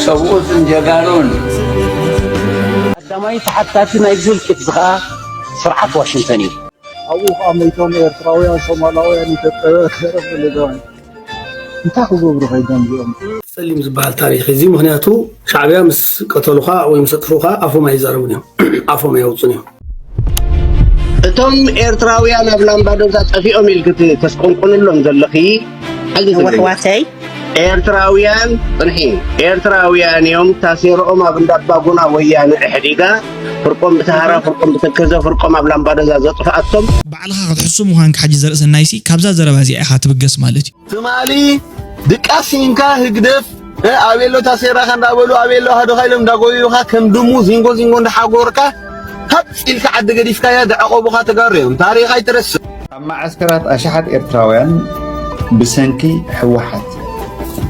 ሰብኡትን ጀጋኑን። ቀዳማይ ተሓታቲ ናይዚ ህልቂት እዚ ኸኣ ስርዓት ዋሽንግተን እዩ። ኣብኡ ኸኣ መይቶም ኤርትራውያን፣ ሶማላውያን፣ ኢትዮጵያውያን፣ ገለ ፈለጋውያን እንታይ ክገብሩ ከይዶም እዚኦም? ጸሊም ዝበሃል ታሪኽ እዚ፣ ምኽንያቱ ሻዕብያ ምስ ቀተሉኻ ወይ ምስ ኣጥፍኡኻ ኣፎም ኣይዛረቡን እዮም። ኣፎም ኣየውጹን እዮም። እቶም ኤርትራውያን ኣብ ላምባዶዛ ጠፊኦም ኢልኪ ት-፣ ተስቆንቁንሎም ዘለኺ፣ ሕዚ ትብለኒ። ወሕዋተይ። ኤርትራውያን ጽንሒ፣ ኤርትራውያን እዮም። ታሴርኦም ኣብ እንዳባጉና ወያነ ኢሕዲጋ፣ ፍርቆም ብተሃራ፣ ፍርቆም ብተከዘ፣ ፍርቆም ኣብ ላምባዶዛ ዘጥፍኣቶም። ባዕልኻ ክትሕሱ ምዃንካ ሕጂ ዘርእሰናይሲ፣ ካብዛ ዘረባ እዚኣ ኢኻ ትብገስ ማለት እዩ። ትማሊ ድቃስ ሲንካ ህግደፍ፣ እ፣ ኣቤሎ ታሴራኻ እንዳበሉ፣ ኣቤሎ ሃዶኻ ኢሎም እንዳጎዩኻ፣ ከም ድሙ ዚንጎ ዚንጎ እንዳሓጎርካ፣ ሃጽ ኢልካ ዓዲ ገዲፍካያ፣ ዝዓቆቡኻ ተጋሩ እዮም። ታሪኽ ኣይትረስዕ። ኣብ መዓስከራት ኣሽሓት ኤርትራውያን ብሰንኪ ህወሓት፣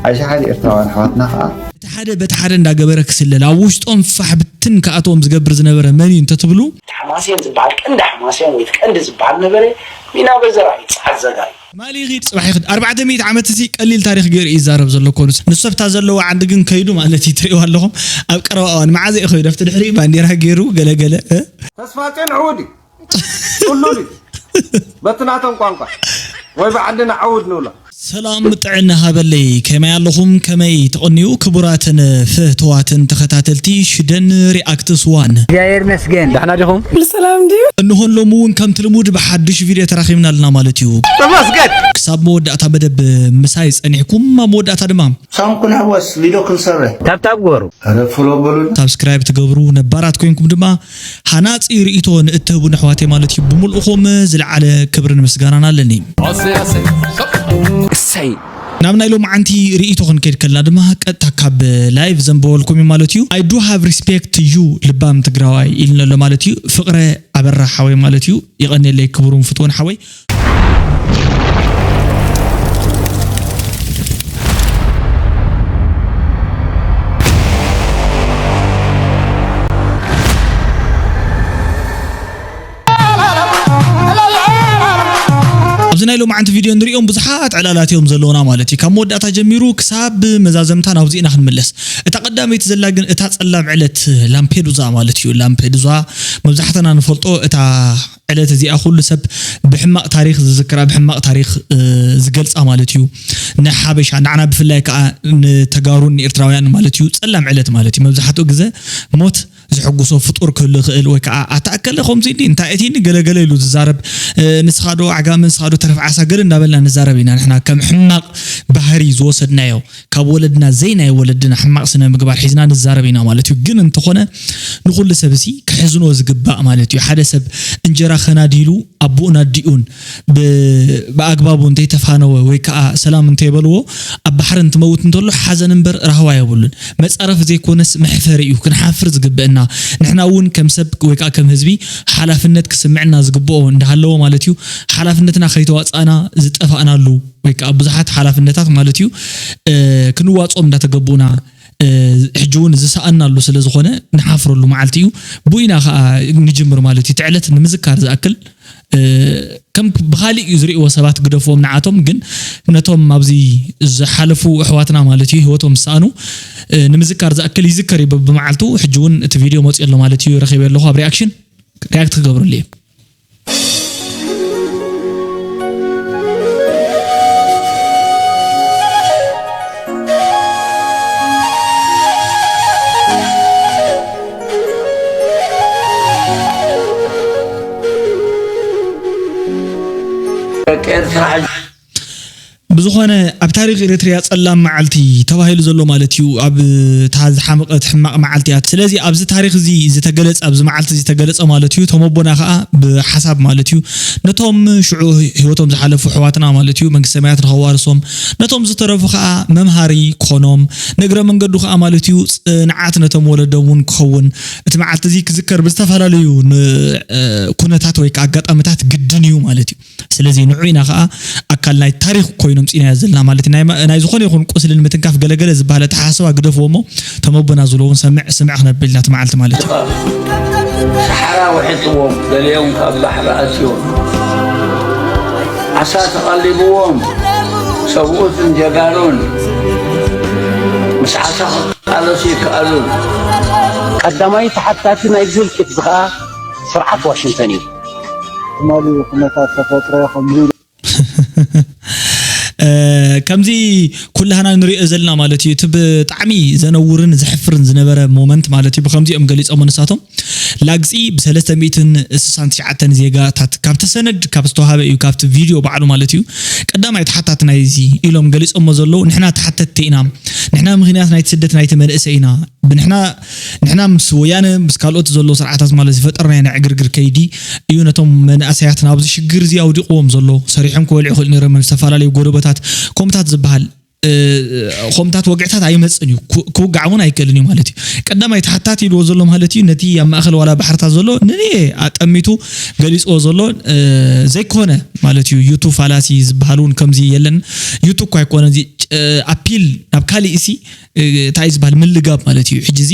ኣሽሓት ኤርትራውያን ኣሕዋትና ኸኣ እቲ ሓደ በቲ ሓደ እንዳገበረ ክስለል፣ ኣብ ውሽጦም ፋሕ ብትን ክኣትዎም ዝገብር ዝነበረ መን እዩ እንተትብሉ፣ እቲ ሓማሴን ዝበሃል ቀንዲ ሓማሴን ወይ እቲ ቀንዲ ዝበሃል ነበረ፣ ሚና በዘራ እዩ፣ ጸዓት ዘጋ እዩ። ትማሊ ይኺድ፣ ጽባሕ ይኺድ። ኣርባዕተ ሚእቲ ዓመት እዚ ቀሊል ታሪኽ ገይሩ እዩ ይዛረብ ዘሎ ኮኑስ፣ ንሱ ኣብታ ዘለዎ ዓዲ ግን ከይዱ ማለት እዩ። ትርእይዎ ኣለኹም። ኣብ ቀረባ እዋን መዓዘ እዩ ከይዱ? ኣብቲ ድሕሪ ባንዴራ ገይሩ ገለ ገለ፣ እ? ተስፋጽዮን ዕዉድ እዩ። ጽሉል እዩ። በቲ ናቶም ቋንቋ ወይ ብዓድና ዕዉድ ንብሎ። ሰላም ጥዕና ሃበለይ። ከመይ ኣለኹም? ከመይ ተቐንዩ? ክቡራትን ፍትዋትን ተኸታተልቲ ሽደን ሪኣክትስ ዋን። እግዚኣብሔር ይመስገን። ደሕና ዲኹም? ኩሉ ሰላም ድዩ? እንሆን ሎሚ እውን ከምቲ ልሙድ ብሓድሽ ቪድዮ ተራኺብና ኣለና ማለት እዩ። ተመስገን። ክሳብ መወዳእታ መደብ ምሳይ ጸኒሕኩም፣ ኣብ መወዳእታ ድማ ሳንኩን ሕወስ ሊዶ ክንሰበ። ታብታብ ግበሩ። ኧረ ፎሎ በሉን። ሳብስክራይብ ትገብሩ፣ ነባራት ኮይንኩም ድማ ሃናጺ ርእይቶ ንእትህቡን ኣሕዋተይ ማለት እዩ፣ ብምልእኹም ዝለዓለ ክብርን ምስጋናን ኣለኒ። እሰይ። ናብ ናይ ሎማዓንቲ ርእይቶ ክንከይድ ከለና ድማ ቀጥታ ካብ ላይቭ ዘንበበልኩም እዩ ማለት እዩ። I do have respect you ልባም ትግራዋይ ኢልኒ ኣሎ ማለት እዩ። ፍቕረ ኣበራ ሓወይ ማለት እዩ። ይቐንየለይ ክቡርን ፍትውን ሓወይ። ኣብዚ ናይ ሎማዓንቲ ቪድዮ ንሪኦም ብዙሓት ዕላላት እዮም ዘለውና ማለት እዩ። ካብ መወዳእታ ጀሚሩ ክሳብ መዛዘምታ ናብዚ ኢና ክንምለስ። እታ ቀዳመይቲ ዘላ ግን እታ ጸላም ዕለት ላምፔዱዛ ማለት እዩ። ላምፔዱዛ መብዛሕትና ንፈልጦ እታ ዕለት እዚኣ ኩሉ ሰብ ብሕማቕ ታሪኽ ዝዝክራ፣ ብሕማቕ ታሪኽ፣ እ፣ ዝገልጻ ማለት እዩ። ንሓበሻ፣ ንዓና ብፍላይ ከኣ ንተጋሩን ንኤርትራውያን ማለት እዩ። ጸላም ዕለት ማለት እዩ። መብዛሕትኡ ግዘ ሞት ዝሕጉሶ ፍጡር ክህሉ ይኽእል ወይ ከኣ ኣታ እከለ ከምዚ እንዲ እንታይ እቲ ገለገለ ኢሉ ዝዛረብ፣ እ፣ ንስኻ ዶ ዓጋመ፣ ንስኻ ዶ ተረፍ ዓሳ ገለ እንዳበልና ንዛረብ ኢና። ንሕና ከም ሕማቕ ባህሪ ዝወሰድናዮ ካብ ወለድና ዘይናይ ወለድና ሕማቕ ስነ ምግባር ሒዝና ንዛረብ ኢና ማለት እዩ። ግን እንተኾነ ንኹሉ ሰብ እሲ ክሕዝኖ ዝግባእ ማለት እዩ። ሓደ ሰብ እንጀራ ከናዲሉ ኣቦኡን ኣዲኡን ብ-፣ ብኣግባቡ እንተይተፋነወ ወይ ከዓ ሰላም እንተይበልዎ ኣብ ባሕሪ እንትመውት እንተሎ ሓዘን እምበር ራህዋ የብሉን። መጻረፍ ዘይኮነስ መሕፈሪ እዩ፣ ክንሓፍር ዝግበአና። ንሕና እውን ከም ሰብ ወይ ከዓ ከም ህዝቢ ሓላፍነት ክስምዕና ዝግብኦ እንዳሃለወ ማለት እዩ። ሓላፍነትና ከይተዋጻእና ዝጠፋእናሉ ወይ ከዓ ብዙሓት ሓላፍነታት ማለት እዩ፣ እ፣ ክንዋጾም እንዳተገቡና፣ እ፣ ሕጂ እውን ዝሰኣናሉ ስለ ዝኾነ ንሓፍረሉ መዓልቲ እዩ። ብኡ ኢና ከዓ ንጅምር ማለት እዩ። እቲ ዕለት ንምዝካር ዝኣክል፣ እ፣ ከም ብኻሊእ እዩ ዝርእይዎ ሰባት ግደፍዎም ንዓቶም፣ ግን ነቶም ኣብዚ ዝሓለፉ ኣሕዋትና ማለት እዩ ህይወቶም ዝሰኣኑ፣ እ፣ ንምዝካር ዝኣክል ይዝከር እዩ በብመዓልቱ። ሕጂ እውን እቲ ቪድዮ መፅኡ ኣሎ ማለት እዩ፣ ረኺበ ኣለኹ ኣብ ሪኣክሽን ሪያክት ክገብረሉ እየ። ደቂ ኤርትራ ሕጂ ብዝኾነ ኣብ ታሪኽ ኤሪትሪያ ጸላም መዓልቲ ተባሂሉ ዘሎ ማለት እዩ፣ ኣብ እታ ዝሓመቐት ሕማቕ መዓልቲ እያ። ስለዚ ኣብዚ ታሪኽ እዚ ዝተገለጸ፣ ኣብዚ መዓልቲ እዚ ዝተገለጸ ማለት እዩ፣ እቶም ኣቦና ከኣ ብሓሳብ ማለት እዩ፣ ነቶም ሽዑ ህይወቶም ዝሓለፉ ኣሕዋትና ማለት እዩ፣ መንግስተ ሰማያት ንኸዋርሶም፣ ነቶም ዝተረፉ ከኣ መምሃሪ ክኾኖም፣ ንእግረ መንገዱ ከኣ ማለት እዩ፣ ጽንዓት ነቶም ወለዶም እውን ክኸውን፣ እቲ መዓልቲ እዚ ክዝከር ብዝተፈላለዩ ን-፣ እ፣ ኩነታት ወይ ከኣ ኣጋጣሚታት ግድን እዩ ማለት እዩ። ስለዚ ንዑ ኢና ኸዓ ኣካል ናይ ታሪኽ ኮይኖም ፂናዮ ዘለና ማለት እዩ። ናይ ማ-፣ ናይ ዝኾነ ይኹን ቁስሊ ንምትንካፍ ገለገለ ዝበሃል ኣተሓሳስባ ግደፍዎ እሞ፣ እቶም ኣቦና ዝብሎ እውን ሰምዕ ስምዕ ክነብል ኢና እቲ መዓልቲ ማለት እዩ። ሰሓራ ውሒጥዎም፣ ገሊኦም ካብ ባሕሪ ኣትዮም፣ ዓሳ ተቐሊብዎም፣ ሰብኡትን ጀጋኑን ምስ ዓሳ ክቃለሱ ይከኣሉ። ቀዳማይ ተሓታቲ ናይዚ ህልቂት እዚ ኸኣ ስርዓት ዋሽንግተን እዩ። ትማሊ ኩነታት ተፈጥሮ ከምዚ ከምዚ ኩላህና ንሪኦ ዘለና ማለት እዩ። እቲ ብጣዕሚ ዘነውርን ዘሕፍርን ዝነበረ ሞመንት ማለት እዩ። ብከምዚኦም ገሊፆሞ ንሳቶም ላግፂ ብ369 ዜጋታት ካብቲ ሰነድ ካብ ዝተዋሃበ እዩ፣ ካብቲ ቪድዮ ባዕሉ ማለት እዩ። ቀዳማይ ተሓታቲ ናይዚ ኢሎም ገሊፆሞ ዘለዉ ንሕና ተሓተትቲ ኢና፣ ንሕና ምክንያት ናይቲ ስደት ናይቲ መንእሰይ ኢና። ብንሕና ንሕና ምስ ወያነ ምስ ካልኦት ዘሎ ስርዓታት ማለት ዝፈጠርናዮ ናይ ዕግርግር ከይዲ እዩ ነቶም መናእሰያት ናብዚ ሽግር እዚ ኣውዲቕዎም ዘሎ። ሰሪሖም ክበልዑ ይኽእሉ ነይሮም። ዝተፈላለዩ ጎደቦታት ከምታት ዝበሃል ከምታት ወግዕታት ኣይመፅን እዩ፣ ክውጋዕ እውን ኣይክእልን እዩ ማለት እዩ። ቀዳማይ ተሓታቲ ኢልዎ ዘሎ ማለት እዩ ነቲ ኣብ ማእኸል ዋላ ባሕርታት ዘሎ ንንየ ኣጠሚቱ ገሊፅዎ ዘሎ ዘይኮነ ማለት እዩ። ዩቱ ፋላሲ ዝበሃል እውን ከምዚ የለን። ዩቱ እኳ ኣይኮነ እዚ ኣፒል ናብ ካሊእ ሲ እንታይ ዝበሃል ምልጋብ ማለት እዩ። ሕጂ እዚ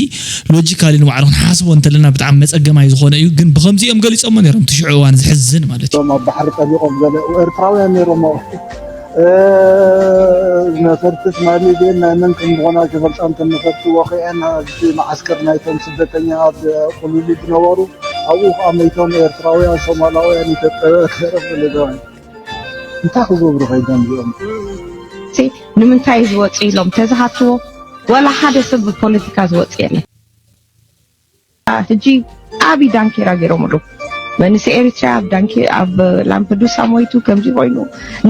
ሎጂካሊ ንባዕሉ ክንሓስቦ እንተለና ብጣዕሚ መፀገማይ ዝኾነ እዩ። ግን ብከምዚ እዮም ገሊፆሞ ነይሮም ትሽዑ እዋን ዝሕዝን ማለት እዩ። እቶም ኣብ ባሕሪ ጠሊቖም ገለ ኤርትራውያን ነይሮም ነፈርቲ ትማሊ ግን ናይ መን ከም ዝኾና ክፈልጣ እንተነፈርቲ ወቂዐን ኣብቲ መዓስከር ናይቶም ስደተኛ ኣብ ቁልቢ ዝነበሩ ኣብኡ ከዓ መይቶም ኤርትራውያን ሶማላውያን ኢትዮጵያውያን ገይሮም ፈለገዋን እንታይ ክገብሩ ከይዶም እዚኦም ንምንታይ ዝወፅ ኢሎም ተዝሃትዎ ወላ ሓደ ሰብ ብፖለቲካ ዝወፅ የለን። ሕጂ ዓብይ ዳንኬራ ገይሮምሉ መንእሰይ ኤሪትራ ኣብ ዳንኬ ኣብ ላምፐዱሳ ሞይቱ ከምዚ ኮይኑ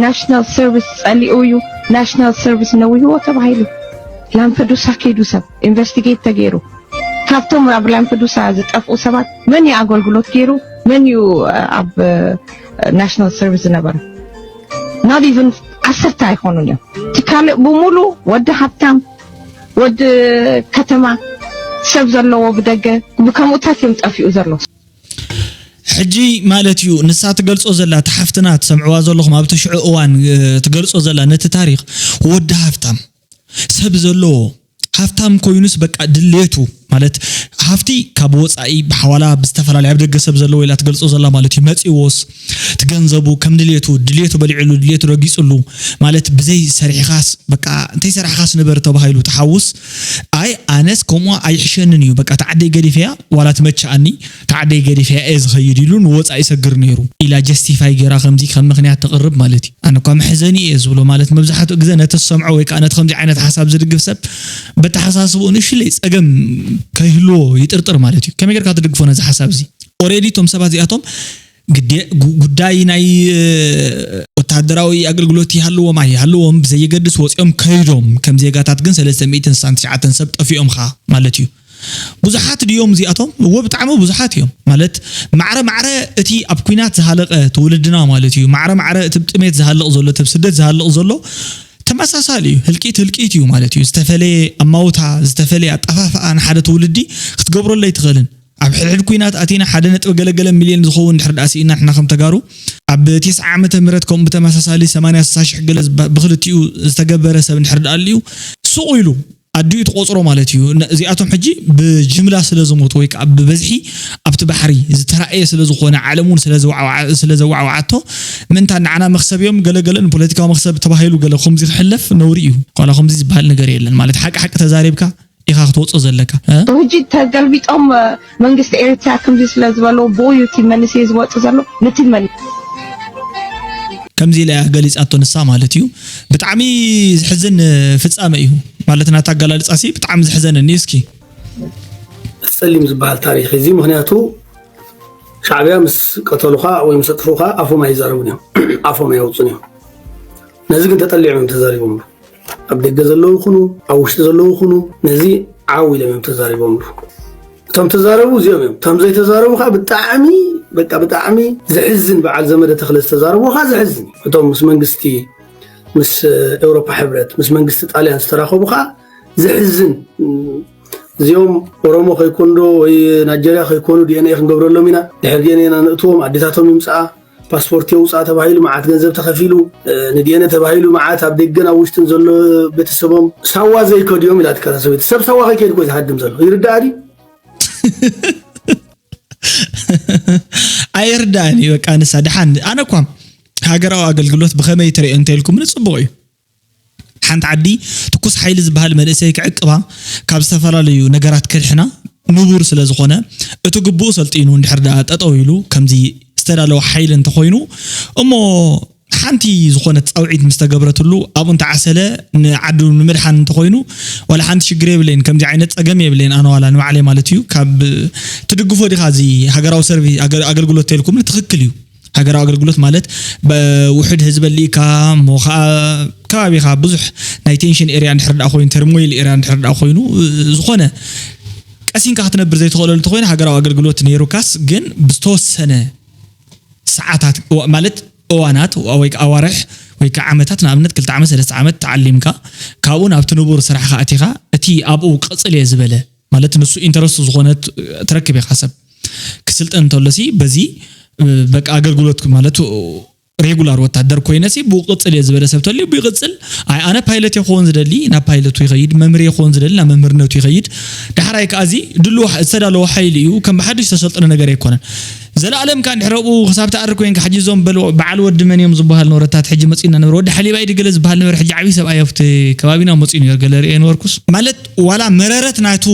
ናሽናል ሰርቪስ ጸሊኡ እዩ ናሽናል ሰርቪስ ነዊህዎ ተባሂሉ ላምፐዱሳ ከይዱ ሰብ ኢንቨስቲጌት ተገይሩ ካብቶም ኣብ ላምፐዱሳ ዝጠፍኡ ሰባት መን እዩ ኣገልግሎት ገይሩ መን እዩ ኣብ ናሽናል ሰርቪስ ዝነበረ not even ዓሰርተ ኣይኮኑን እዮም እቲ ካልእ ብሙሉ ወዲ ሃብታም ወዲ ከተማ ሰብ ዘለዎ ብደገ ብከምኡታት እዮም ጠፊኡ ዘሎ። ሕጂ ማለት እዩ ንሳ ትገልጾ ዘላ እቲ ሓፍትና ትሰምዕዋ ዘለኹም ኣብ ትሽዑ እዋን ትገልጾ ዘላ ነቲ ታሪኽ ወዲ ሃፍታም ሰብ ዘለዎ ሃፍታም ኮይኑስ በቃ ድሌቱ ማለት ሃፍቲ ካብ ወፃኢ ብሓዋላ ብዝተፈላለዩ ኣብ ደገ ሰብ ዘለዎ ኢላ ትገልጾ ዘላ ማለት እዩ መፂዎስ እቲ ገንዘቡ ከም ድሌቱ ድሌቱ በሊዕሉ ድሌቱ ረጊፅሉ ማለት ብዘይ ሰሪሕኻስ በቃ እንተይ ሰራሕኻስ ንበር ተባሂሉ ትሓውስ ኣይ ኣነስ ከምኡ ኣይሕሸንን እዩ በቃ ተዓደይ ገዲፈያ ዋላ ትመቸኣኒ ተዓደይ ገዲፈያ እየ ዝኸይድ ኢሉ ንወፃኢ ይሰግር ነይሩ ኢላ ጀስቲፋይ ገይራ ከምዚ ከም ምክንያት ተቕርብ ማለት እዩ ኣነ እኳ መሕዘኒ እየ ዝብሎ ማለት መብዛሕትኡ ግዜ ነቲ ዝሰምዖ ወይ ከዓ ነቲ ከምዚ ዓይነት ሓሳብ ዝድግፍ ሰብ በተሓሳስብኡ ንእሽለይ ፀገም ከይህልዎ ይጥርጥር ማለት እዩ ከመይ ጌርካ ትድግፎ ነዚ ሓሳብ እዚ already እቶም ሰባት እዚኣቶም ጉዳይ ናይ ወታደራዊ ኣገልግሎት ይሃልዎም ኣይሃልዎም ብዘየገድስ ወፂኦም ከይዶም ከም ዜጋታት ግን ሰለስተ ሚእትን ስሳን ትሽዓተን ሰብ ጠፊኦም ኸዓ ማለት እዩ ብዙሓት ድዮም እዚኣቶም እወ ብጣዕሚ ብዙሓት እዮም ማለት ማዕረ ማዕረ እቲ ኣብ ኩናት ዝሃለቀ ትውልድና ማለት እዩ ማዕረ ማዕረ እቲ ብጥሜት ዝሃልቕ ዘሎ እቲ ብስደት ዝሃልቕ ዘሎ ተመሳሳሊ እዩ ህልቂት ህልቂት እዩ ማለት እዩ ዝተፈለየ ኣማውታ ዝተፈለየ ኣጠፋፍኣ ንሓደ ትውልዲ ክትገብረሉ ኣይትኽእልን ኣብ ሕድሕድ ኩናት ኣቲና ሓደ ነጥቢ ገለገለ ሚልዮን ዝኸውን ድሕሪ ደኣ ስኢና ንሕና ከም ተጋሩ ኣብ ቴስዓ ዓመተ ምህረት ከምኡ ብተመሳሳሊ ሰማንያ ስሳ ሽሕ ገለ ብክልቲኡ ዝተገበረ ሰብ እንድሕር ደኣ ኣልዩ ሱቕ ኢሉ ኣዲኡ ትቆፅሮ ማለት እዩ እዚኣቶም ሕጂ ብጅምላ ስለ ዝሞቱ ወይ ከዓ ብበዝሒ ኣብቲ ባሕሪ ዝተራእየ ስለ ዝኾነ ዓለም እውን ስለ ዘዋዕዋዓቶ ምእንታ ንዓና መክሰብ እዮም ገለገለ ንፖለቲካዊ መክሰብ ተባሂሉ ገለ ከምዚ ክሕለፍ ነውሪ እዩ ኳላ ከምዚ ዝበሃል ነገር የለን ማለት ሓቂ ሓቂ ተዛሪብካ ኢኻ ክትወጾ ዘለካ። ሕጂ ተገልቢጦም መንግስቲ ኤርትራ ከምዚ ስለ ዝበሎ ብኡ እዩ እቲ መንእሰይ ዝወጽእ ዘሎ ነቲ መን ከምዚ ኢላ እያ ገሊጻቶ ንሳ ማለት እዩ። ብጣዕሚ ዝሕዝን ፍጻመ እዩ ማለት ናታ ኣገላልጻ ሲ ብጣዕሚ ዘሕዘነኒ እስኪ። ጸሊም ዝበሃል ታሪኽ እዚ ምኽንያቱ ሻዕብያ ምስ ቀተሉኻ ወይ ምስ ኣጥፍኡኻ ኣፎም ኣይዛረቡን እዮም ኣፎም ኣየውጹን እዮም ነዚ ግን ተጠሊዖም እዮም ተዛሪቦምሉ ኣብ ደገ ዘለዉ ይኹኑ ኣብ ውሽጢ ዘለዉ ይኹኑ ነዚ ዓው ኢሎም እዮም ተዛሪቦምሉ እቶም ተዛረቡ እዚኦም እዮም እቶም ዘይተዛረቡ ከዓ ብጣዕሚ በቃ ብጣዕሚ ዘሕዝን በዓል ዘመደ ተኽለ ዝተዛረቡ ከዓ ዘሕዝን እዩ እቶም ምስ መንግስቲ ምስ ኤውሮፓ ሕብረት ምስ መንግስቲ ጣልያን ዝተራኸቡ ከዓ ዘሕዝን እዚኦም ኦሮሞ ከይኮኑ ዶ ወይ ናይጀርያ ከይኮኑ ዲኤንኤ ክንገብረሎም ኢና ድሕር ዲኤንኤ ኢና ነእትዎም ኣዴታቶም ይምፅኣ ፓስፖርት የውፅኣ ተባሂሉ መዓት ገንዘብ ተኸፊሉ ንዲኤንኤ ተባሂሉ መዓት ኣብ ደገን ኣብ ውሽጥን ዘሎ ቤተሰቦም ሳዋ ዘይከድዮም ኢላ ትከታ ሰበይቲ ሰብ ሳዋ ከይከይድ ኮ ዝሃድም ዘሎ ይርዳኣ ድዩ ኣይርዳእን እዩ በቃ ንሳ ድሓን ኣነ እኳ ሃገራዊ ኣገልግሎት ብኸመይ ትሪኦ እንተኢልኩምኒ ፅቡቕ እዩ ሓንቲ ዓዲ ትኩስ ሓይሊ ዝበሃል መንእሰይ ክዕቅባ ካብ ዝተፈላለዩ ነገራት ከድሕና ንቡር ስለ ዝኾነ እቲ ግቡእ ሰልጢኑ እንድሕር ደኣ ጠጠው ኢሉ ከምዚ ዝተዳለወ ሓይሊ እንተኾይኑ እሞ ሓንቲ ዝኾነት ፃውዒት ምስ ተገብረትሉ ኣብኡ እንተዓሰለ ንዓዱ ንምድሓን እንተኾይኑ ዋላ ሓንቲ ሽግር የብለይን ከምዚ ዓይነት ፀገም የብለይን ኣነ ዋላ ንባዕለይ ማለት እዩ ካብ ትድግፎ ዲኻ እዚ ሃገራዊ ሰርቪ ኣገልግሎት ተልኩም ትኽክል እዩ ሃገራዊ ኣገልግሎት ማለት ውሕድ ህዝቢ ኣሊእካ እሞ ከዓ ከባቢኻ ብዙሕ ናይ ቴንሽን ኤርያ እንድሕር ደኣ ኮይኑ ተርሞይል ኤርያ እንድሕር ደኣ ኮይኑ ዝኾነ ቀሲንካ ክትነብር ዘይትኽእለሉ እንተኮይኑ ሃገራዊ ኣገልግሎት ነይሩካስ ግን ብዝተወሰነ ሰዓታት ማለት እዋናት ወይ ከዓ ኣዋርሕ ወይ ከዓ ዓመታት ንኣብነት ክልተ ዓመት ሰለስተ ዓመት ተዓሊምካ ካብኡ ናብቲ ንቡር ስራሕካ ኣቲኻ እቲ ኣብኡ ቅፅል እየ ዝበለ ማለት ንሱ ኢንተረስቱ ዝኾነ ትረክብ ኢኻ ሰብ ክስልጠን እንተሎሲ በዚ በቃ ኣገልግሎት ማለት ሬጉላር ወታደር ኮይነሲ ብኡ ቅፅል እየ ዝበለ ሰብ ተልዩ ብኡ ይቅፅል ኣይ ኣነ ፓይለት እየ ክኾን ዝደሊ ናብ ፓይለቱ ይኸይድ መምህር እየ ክኾን ዝደሊ ናብ መምህርነቱ ይኸይድ ዳሕራይ ከኣዚ ድልዎ ዝተዳለወ ሓይሊ እዩ ከም ብሓድሽ ዝተሰልጠነ ነገር ኣይኮነን ዘላለም ካ እንድሕረብኡ ክሳብ ትኣርግ ኮይንካ ሕጂ እዞም በል በዓል ወዲ መን እዮም ዝበሃል ነበረታት ሕጂ መፂና ነበር ወዲ ሓሊባይ ድገለ ዝበሃል ነበር ሕጂ ዓብይ ሰብኣይ ኣብቲ ከባቢና መፂኡ ነበር ገለ ርኤ ነበርኩስ ማለት ዋላ መረረት ናቱ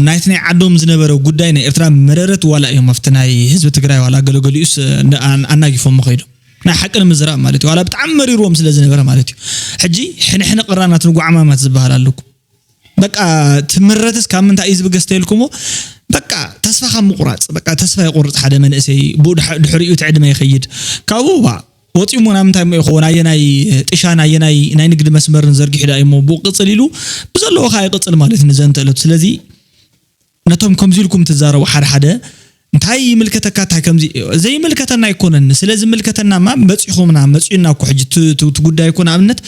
ናይቲ ናይ ዓዶም ዝነበረ ጉዳይ ናይ ኤርትራ መረረት ዋላ እዮም ኣብቲ ናይ ህዝቢ ትግራይ ዋላ ገለገሊኡስ ኣናጊፎም ከይዶም ናይ ሓቂ ንምዝራብ ማለት እዩ ዋላ ብጣዕሚ መሪርዎም ስለ ዝነበረ ማለት እዩ ሕጂ ሕንሕነ ቅራናት ንጓዕማማት ዝበሃል ኣለኩም በቃ ትምረትስ ካብ ምንታይ እዩ ዝብገስ ተልኩሞ በቃ ተስፋ ካብ ምቁራፅ በቃ ተስፋ ይቆርፅ ሓደ መንእሰይ ብኡ ድሕሪኡ እቲ ዕድመ ይኸይድ ካብኡ ባ ወፂሞ ናብ ምንታይ ሞ ይኸውን ኣየናይ ጥሻን ኣየናይ ናይ ንግዲ መስመርን ዘርጊሑ ዳ እሞ ብኡ ቅፅል ኢሉ ብዘለዎ ከዓ ይቅፅል ማለት ንዘንተ እለቱ ስለዚ ነቶም ከምዚ ኢልኩም ትዛረቡ ሓደ ሓደ እንታይ ይምልከተካ እንታይ ከምዚ ዘይምልከተና ኣይኮነን ስለ ዝምልከተና ማ መፂኹምና መፂኡና እኮ ሕጂ እቲ ጉዳይ እኮ ንኣብነት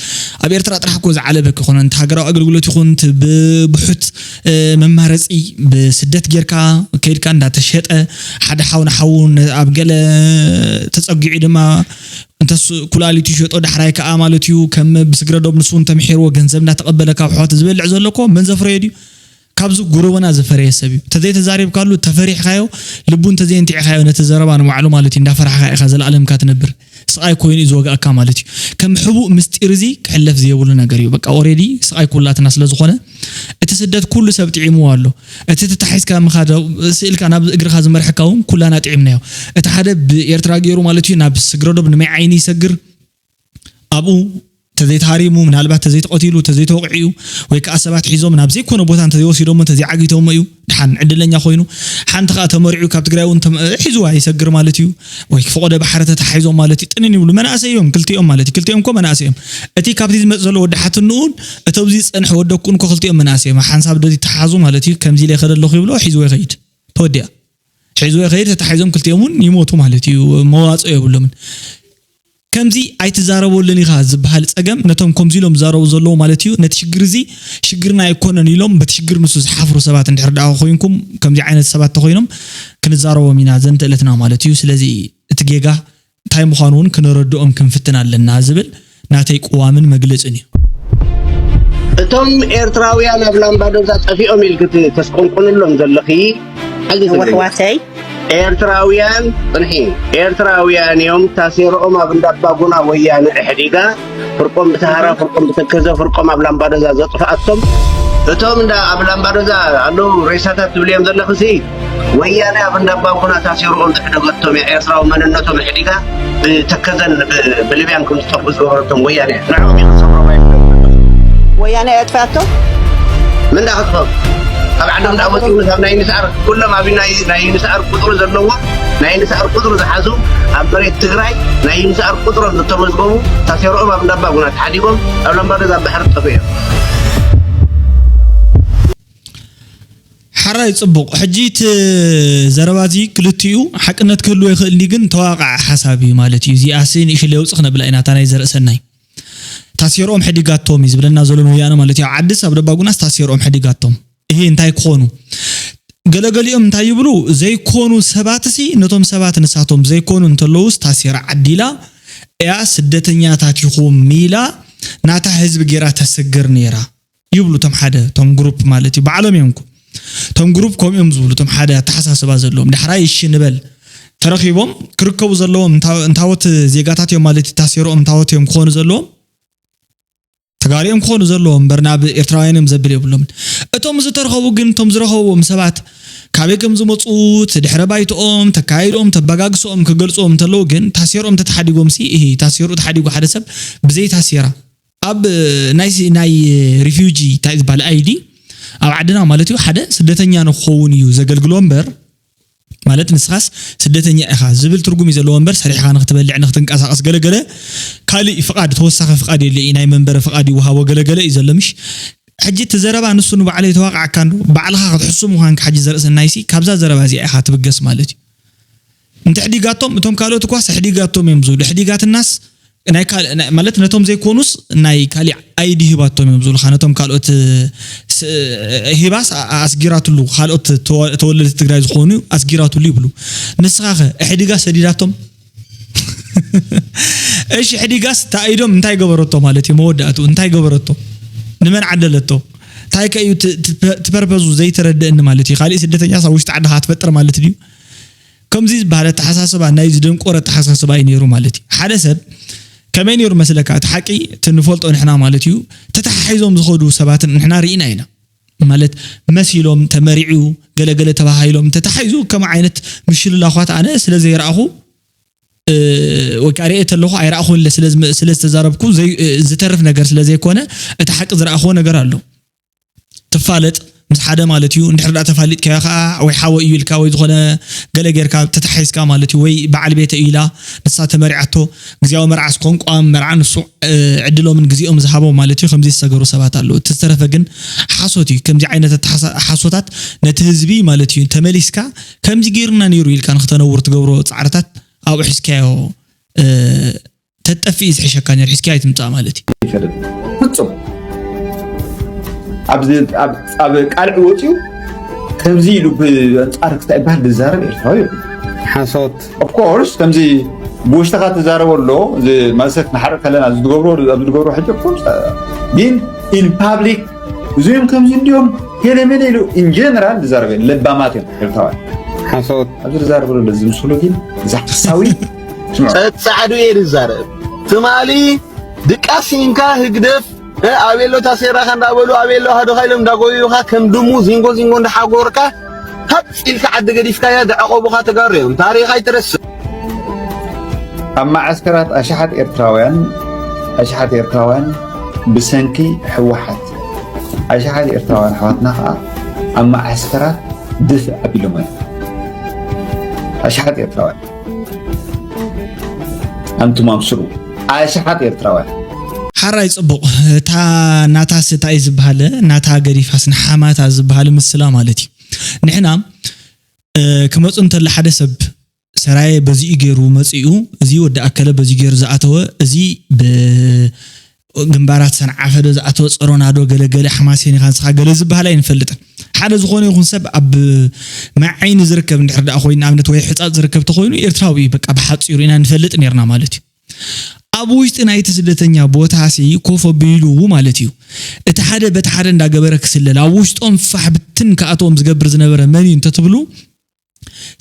ኣብ ኤርትራ ጥራሕ እኮ ዝዓለበ ክኾነ እቲ ሃገራዊ ኣገልግሎት ይኹን ብቡሑት መማረፂ ብስደት ጌርካ ከይድካ እንዳተሸጠ ሓደ ሓው ንሓው ኣብ ገለ ተፀጊዑ ድማ እንተስ ኩላሊቱ ይሸጦ ዳሕራይ ከዓ ማለት እዩ ከም ብስግረዶብ ንሱ እንተምሒርዎ ገንዘብ እንዳተቐበለ ካብ ኣሕዋት ዝበልዕ ዘሎ እኮ መን ዘፍረዮ ድዩ ካብዚ ጉረቦና ዝፈረየ ሰብ እዩ። እንተዘይተዛሪብካሉ፣ ተፈሪሕካዮ፣ ልቡ እንተዘየንቲዕካዮ ነቲ ዘረባ ንባዕሉ ማለት እዩ እንዳፈራሕካ ኢኻ ዘለኣለምካ ትነብር። ስቓይ ኮይኑ እዩ ዝወግኣካ ማለት እዩ። ከም ሕቡእ ምስጢር እዚ ክሕለፍ ዘየብሉ ነገር እዩ። በቃ ኦሬዲ ስቓይ ኩላትና ስለ ዝኾነ እቲ ስደት ኩሉ ሰብ ጥዒምዎ ኣሎ። እቲ ተታሒዝካ ምኻድ ስእልካ ናብ እግርኻ ዝመርሐካ እውን ኩላና ጥዒምናዮ። እቲ ሓደ ብኤርትራ ገይሩ ማለት እዩ ናብ ስግረዶብ ንማይ ዓይኒ ይሰግር ኣብኡ ተዘይተሃሪሙ ምናልባት ተዘይተቐቲሉ ተዘይተወቕዒ እዩ ወይ ከዓ ሰባት ሒዞም ናብ ዘይኮነ ቦታ እንተዘይወሲዶሞ እንተዘይዓጊቶሞ እዩ ድሓን ዕድለኛ ኮይኑ ሓንቲ ከዓ ተመሪዑ ካብ ትግራይ እውን ሒዝዋ ይሰግር ማለት እዩ ወይ ፈቆደ ባሕሪ ተታሒዞም ማለት እዩ ጥንን ይብሉ መናእሰይ እዮም ክልቲኦም ማለት እዩ ክልቲኦም እኮ መናእሰይ እዮም እቲ ካብቲ ዝመፅ ዘሎ ወዲ ሓትንኡን እቶብዚ ዝፀንሐ ወደኩን እኮ ክልቲኦም መናእሰይ እዮም ሓንሳብ ዶ ይተሓዙ ማለት እዩ ከምዚ ኢለ ይኸደ ኣለኹ ይብሎ ሒዝዎ ይኸይድ ተወዲኣ ሒዝዎ ይኸይድ ተታሒዞም ክልቲኦም እውን ይሞቱ ማለት እዩ መዋፅኦ የብሎምን ከምዚ ኣይትዛረበሉን ኢኻ ዝበሃል ጸገም ነቶም ከምዚ ኢሎም ዝዛረቡ ዘለዉ ማለት እዩ ነቲ ሽግር እዚ ሽግርና ኣይኮነን ኢሎም በቲ ሽግር ንሱ ዝሓፍሩ ሰባት እንድሕር ደኣ ኮይንኩም ከምዚ ዓይነት ሰባት ተኮይኖም ክንዛረቦም ኢና ዘንተ እለትና ማለት እዩ ስለዚ እቲ ጌጋ እንታይ ምዃኑ እውን ክነረድኦም ክንፍትን ኣለና ዝብል ናተይ ቅዋምን መግለጽን እዩ። እቶም ኤርትራውያን ኣብ ላምባዶዛ ጠፊኦም ኢልኪ ተስቆንቁንሎም ዘለኺ ሕዚ ትብልኒ። ወሕዋተይ። ኤርትራውያን ጽንሒ ኤርትራውያን እዮም ታሴርኦም ኣብ እንዳባጉና ወያነ ኢሕዲጋ ፍርቆም ብተሃራ ፍርቆም ብተከዘ ፍርቆም ኣብ ላምባዶዛ ዘጥፍኣቶም እቶም እንዳ ኣብ ላምባዶዛ ኣለዉ ሬሳታት ትብልዮም ዘለኽሲ ወያነ ኣብ እንዳባጉና ታሲርኦም ዘሕደገቶም እያ ኤርትራዊ መንነቶም ኣሕዲጋ ብተከዘን ብልብያን ከም ዝጠፍኡ ዝገበረቶም ወያነ እያ። ንዕኦም እዩ ክሰምሮም ኣይፍለጥ። ወያነ እያ ኣጥፍኣቶም? ምን ዳ ክጥፈኡ? ካብ ዓዶም ዳ ወፂኡ ኣብ ናይ ንስኣር ኩሎም ኣብ ናይ ናይ ንስኣር ቁፅሪ ዘለዎ ናይ ንስኣር ቁፅሪ ዝሓዙ ኣብ መሬት ትግራይ ናይ ንስኣር ቁፅሮም ዝተመዝገቡ ታሲርኦም ኣብ እንዳባጉና ተሓዲጎም ኣብ ላምባዶዛ ባሕሪ ጠፍኡ እዮም። ሓራይ ጽቡቕ ሕጂ እቲ ዘረባ እዚ ክልቲኡ ሓቅነት ክህልዎ ይኽእል እንዲ ግን ተዋቕዓ ሓሳብ እዩ ማለት እዩ እዚኣሲ ንእሽለ የውጽእ ክነብላ ኢና እታ ናይ ዘርእሰናይ ታሴርኦም ሕዲጋቶም እዩ ዝብለና ዘሎ ንወያነ ማለት እዩ ኣብ ዓድስ ኣብ ደባጉናስ ታሴርኦም ሕዲጋቶም ይሄ እንታይ ክኾኑ ገለገሊኦም እንታይ ይብሉ ዘይኮኑ ሰባትሲ ነቶም ሰባት ንሳቶም ዘይኮኑ እንተለውስ ታሴራ ዓዲላ እያ ስደተኛታት ኢኹም ኢላ ናታ ህዝቢ ጌራ ተሰግር ነይራ ይብሉ እቶም ሓደ እቶም ግሩፕ ማለት እዩ ባዕሎም እዮም እኮ እቶም ግሩፕ ከምኡ እዮም ዝብሉ እቶም ሓደ ኣተሓሳስባ ዘለዎም ዳሕራይ እሺ ንበል ተረኺቦም ክርከቡ ዘለዎም እንታወት ዜጋታት እዮም ማለት እዩ ታሴርኦም እንታወት እዮም ክኾኑ ዘለዎም ተጋሩ እዮም ክኾኑ ዘለዎም እምበር ናብ ኤርትራውያን እዮም ዘብል የብሎምን። እቶም ዝተረኸቡ ግን፣ እቶም ዝረኸብዎም ሰባት ካበይ ከም ዝመፁ፣ እቲ ድሕረ ባይትኦም፣ ተካይዶም፣ ተበጋግሶኦም ክገልፅዎም እንተለዉ ግን፣ ታሴሮኦም ተተሓዲጎም ሲ፣ እሂ፣ ታሴሩ ተሓዲጉ ሓደ ሰብ ብዘይ ታሴራ ኣብ ናይ ሲ-፣ ናይ ሪፊውጂ እንታይ ዝበሃል ኣይዲ ኣብ ዓድና ማለት እዩ፣ ሓደ ስደተኛ ንክኸውን እዩ ዘገልግሎ እምበር፣ ማለት ንስኻስ ስደተኛ ኢኻ ዝብል ትርጉም እዩ ዘለዎ እምበር፣ ሰሪሕኻ ንክትበልዕ፣ ንክትንቀሳቐስ፣ ገለገለ ካልእ ፍቓድ፣ ተወሳኺ ፍቓድ የለ እዩ፣ ናይ መንበሪ ፍቓድ ይወሃቦ፣ ገለገለ እዩ ዘሎ። ምሽ ሕጂ እቲ ዘረባ ንሱ ንባዕሉ የተዋቕዓካ እንዶ፣ ባዕልኻ ክትሕሱ ምዃንካ ሕጂ ዘርእሰናይሲ ካብዛ ዘረባ እዚኣ ኢኻ ትብገስ ማለት እዩ። እንተ ሕዲጋቶም፣ እቶም ካልኦት እኳስ ሕዲጋቶም እዮም ዝብሉ። ሕዲጋትናስ ናይ ካልእ፣ ናይ፣ ማለት ነቶም ዘይኮኑስ ናይ ካሊእ ኣይዲ ሂባቶም እዮም ዝብሉኻ። ነቶም ካልኦት ስ-፣ ሂባስ ኣ-፣ ኣስጊራትሉ፣ ካልኦት ተወ-፣ ተወለድቲ ትግራይ ዝኾኑ ኣስጊራትሉ ይብሉ። ንስኻ ኸ ሕዲጋ ሰዲዳቶም? እሺ፣ ሕዲጋስ ተኣይዶም እንታይ ገበረቶ ማለት እዩ? መወዳእቱ እንታይ ገበረቶ? ንመን ዓደለቶ? እንታይ ከ እዩ ት-፣ ት-፣ ትፐርፐዙ ዘይተረድእኒ ማለት እዩ? ካሊእ ስደተኛስ ኣብ ውሽጢ ዓድኻ ትፈጥር ማለት ድዩ? ከምዚ ዝበሃል ኣተሓሳስባ፣ ናይ ዝደንቆረ ኣተሓሳስባ እዩ ነይሩ ማለት እዩ። ሓደ ሰብ ከመይ ነይሩ መስለካ? እቲ ሓቂ፣ እቲ ንፈልጦ ንሕና ማለት እዩ፣ ተተሓሒዞም ዝኸዱ ሰባትን ንሕና ርኢና ኢና። ማለት መሲሎም፣ ተመሪዑ፣ ገለገለ ተባሂሎም፣ ተተሓሒዙ ከም ዓይነት ምሽልላዃት ኣነ ስለ ዘይረኣኹ፣ እ፣ ወይ ከዓ ርኤ ተለኹ ኣይረኣኹን ኢለ ስለ ዝመ-፣ ስለ ዝተዛረብኩ ዘይ-፣ እ፣ ዝተርፍ ነገር ስለ ዘይኮነ፣ እቲ ሓቂ ዝረኣኹዎ ነገር ኣሎ። ትፋለጥ ምስ ሓደ ማለት እዩ። እንድሕር ደኣ ተፋሊጥካዮ ከዓ ወይ ሓወ እዩ ኢልካ ወይ ዝኾነ ገለ ጌርካ ተታሒዝካ ማለት እዩ። ወይ በዓል ቤተ እዩ ኢላ ንሳ ተመሪዓቶ፣ ግዝያዊ መርዓስ ቋንቋም መርዓ ንሱ፣ እ፣ ዕድሎምን ግዜኦም ዝሃቦ ማለት እዩ። ከምዚ ዝሰገሩ ሰባት ኣለዉ። እቲ ዝተረፈ ግን ሓሶት እዩ። ከምዚ ዓይነት ኣተሓሳ-፣ ሓሶታት ነቲ ህዝቢ ማለት እዩ ተመሊስካ ከምዚ ጌርና ነይሩ ኢልካ ንክተነውር ትገብሮ ጻዕርታት ኣብኡ ሒዝካዮ፣ እ፣ ተጠፍእ እዩ ዝሕሸካ ነይሩ፣ ሒዝካዮ ኣይትምጻእ ማለት እዩ። ይፈልጥ። ፍጹም። ኣብዚ፣ ኣብ፣ ኣብ ቃልዕ ወጺኡ ከምዚ ኢሉ ብኣንጻር ክታይ ይበሃል ዝዛረብ ኤርትራዊ የብሉን። ሓሶት። Of course፣ ከምዚ ብውሽጥኻ ትዛረቦ ኣሎ፣ እዚ ማለት ንሓርቕ ከለና ዝትገብሮ፣ ኣብ ዝትገብሮ ሕጂ፣ of course፣ ግን in public እዚኦም ከምዚ እንዲዮም፣ ገለ መለ ኢሉ in general ዝዛረብ የለን። ለባማት እዮም ኤርትራውያን። ሓሶት። ኣብዚ ዝዛረብ ዘሎ ዝምስሉ ግን፣ እዚ ሓሳዊ፣ ስምዑ። ጸጻዕዱ እየ ዝዛረብ። ትማሊ ድቃስ ሲንካ ህግደፍ፣ እ፣ ኣቤሎ ታሴራኻ እንዳበሉ፣ ኣቤሎ ሃዶኻ ኢሎም እንዳጎዩኻ፣ ከም ድሙ ዚንጎ ዚንጎ እንዳሓጎርካ፣ ሃጽ ኢልካ ዓዲ ገዲፍካያ፣ ዝዕቆቡኻ ተጋሩ እዮም። ታሪኽ ኣይትረስዕ። ኣብ መዓስከራት ኣሽሓት ኤርትራውያን፣ ኣሽሓት ኤርትራውያን ብሰንኪ ህወሓት፣ ኣሽሓት ኤርትራውያን ኣሕዋትና ኸኣ ኣብ መዓስከራት ድፍእ ኣቢሎም እዮም። ኣሽሓት ኤርትራውያን። ኣንቱም ኣብስሩ። ኣሽሓት ኤርትራውያን። ሓራይ ጽቡቕ። እታ ናታስ እንታይ እዩ ዝበሃል? ናታ ገዲፋስ ንሓማታ ዝበሃል ምስላ ማለት እዩ። ንሕና፣ እ፣ ክመጹ እንተለ ሓደ ሰብ ሰራየ በዚኡ ገይሩ መጺኡ፣ እዚ ወዲ ኣከለ በዚኡ ገይሩ ዝኣተወ፣ እዚ ብ-፣ ግንባራት ሰንዓፈ ዶ ዝኣተወ፣ ጸሮና ዶ፣ ገለ ገለ ሓማሴን ኢኻ ንስኻ ገለ ዝበሃል ኣይንፈልጥን። ሓደ ዝኾነ ይኹን ሰብ ኣብ መዓይኒ ዝርከብ እንድሕር ደኣ ኮይኑ፣ ንኣብነት ወይ ሕጻጽ ዝርከብ ተኾይኑ ኤርትራዊ እዩ፣ በቃ ብሓጺሩ ኢና ንፈልጥ ኔርና ማለት እዩ። ኣብ ውሽጢ ናይቲ ስደተኛ ቦታሲ ኮፍ ኣቢሉ ማለት እዩ፣ እቲ ሓደ በቲ ሓደ እንዳገበረ ክስለል፣ ኣብ ውሽጦም ፋሕ ብትን ክኣትዎም ዝገብር ዝነበረ መን እዩ እንተትብሉ፣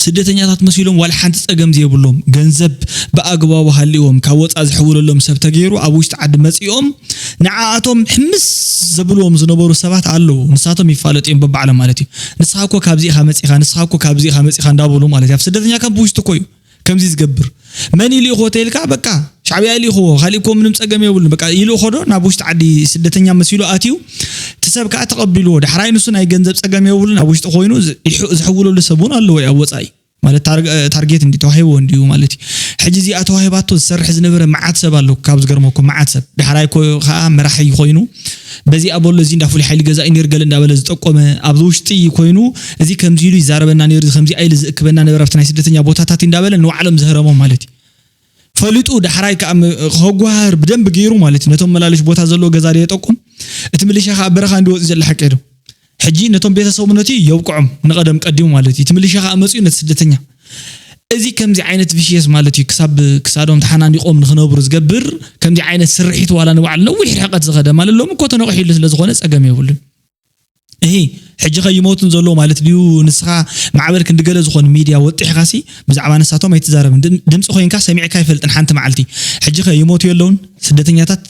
ስደተኛታት መሲሎም ዋላ ሓንቲ ጸገም ዘይብሎም፣ ገንዘብ ብኣግባቡ ሃልይዎም ካብ ወጻኢ ዝሕውለሎም ሰብ ተገይሩ ኣብ ውሽጢ ዓዲ መጺኦም ንዓኣቶም ሕምስ ዘብልዎም ዝነበሩ ሰባት ኣለዉ። ንሳቶም ይፋለጡ እዮም በባዕሎም ማለት እዩ። "ንስኻ እኮ ካብዚ ኢኻ መጺኻ፣ ንስኻ እኮ ካብዚ ኢኻ መጺኻ" እንዳበሉ ማለት እዩ። ኣብ ስደተኛ ካምፕ ውሽጢ እኮ እዩ ከምዚ ዝገብር። መን ይልእኽዎ ተይልካ፣ በቃ ሻዕብያ ይልእኽዎ፣ ካልእ እኮ ምንም ጸገም የብሉን። በቃ ይልእኾ ዶ ናብ ውሽጢ ዓዲ ስደተኛ መሲሉ ኣትዩ፣ እቲ ሰብ ከኣ ተቐቢልዎ። ዳሕራይ ንሱ ናይ ገንዘብ ጸገም የብሉን፣ ኣብ ውሽጢ ኮይኑ ዝ-፣ ይሕ-፣ ዝሕውለሉ ሰብ እውን ኣለዎ ኣብ ወጻኢ። ማለት ታርግ-፣ ታርጌት እንዲ ተዋሂብዎ እንዲዩ ማለት እዩ። ሕጂ እዚኣ ተዋሂባቶ ዝሰርሕ ዝነበረ መዓት ሰብ ኣሎ፣ ካብ ዝገርመኩም መዓት ሰብ። ዳሕራይ ኮ-፣ ከኣ መራሒ ኮይኑ፣ በዚ ኣበሎ እዚ እንዳ ፍሉይ ሓይሊ ገዛኢ ነይር ገለ እንዳበለ ዝጠቆመ፣ ኣብዚ ውሽጢ ኮይኑ፣ እዚ ከምዚ ኢሉ ይዛረበና ነይሩ፣ እዚ ከምዚ ኢሉ ዝእክበና ነበረ ኣብቲ ናይ ስደተኛ ቦታታት እንዳበለ ንባዕሎም ዘህረሞም ማለት እዩ። ፈሊጡ ዳሕራይ ከኣ ም-፣ ከጓህር ብደንብ ገይሩ ማለት እዩ። ነቶም መላለሽ ቦታ ዘለዎ ገዛ ዶ የጠቁም፣ እቲ ምልሻ ከኣ በረኻ እንዲወፅእ ዘለ ሓቂ ዶ? ሕጂ ነቶም ቤተሰቡ ነቲ የብቅዖም ንቐደም ቀዲሙ ማለት እዩ። እቲ ምልሻ ከኣ መፂኡ ነቲ ስደተኛ። እዚ ከምዚ ዓይነት ቪሽየስ ማለት እዩ። ክሳብ ክሳዶም ተሓናኒቖም ንኽነብሩ ዝገብር ከምዚ ዓይነት ስርሒት ዋላ ንባዕሉ ነዊሕ ርሕቀት ዝኸደ ማለት ሎሚ እኮ ተነቒሑሉ ስለ ዝኾነ ጸገም የብሉን። እሂ፣ ሕጂ ከ ይሞቱን ዘለዉ ማለት ድዩ? ንስኻ ማዕበል ክንዲ ገለ ዝኾን ሚድያ ወጢሕካሲ ብዛዕባ ንሳቶም ኣይትዛረብን። ድም-፣ ድምፂ ኮይንካ ሰሚዕካ ኣይፈልጥን ሓንቲ መዓልቲ። ሕጂ ከ ይሞቱ የለውን ስደተኛታት?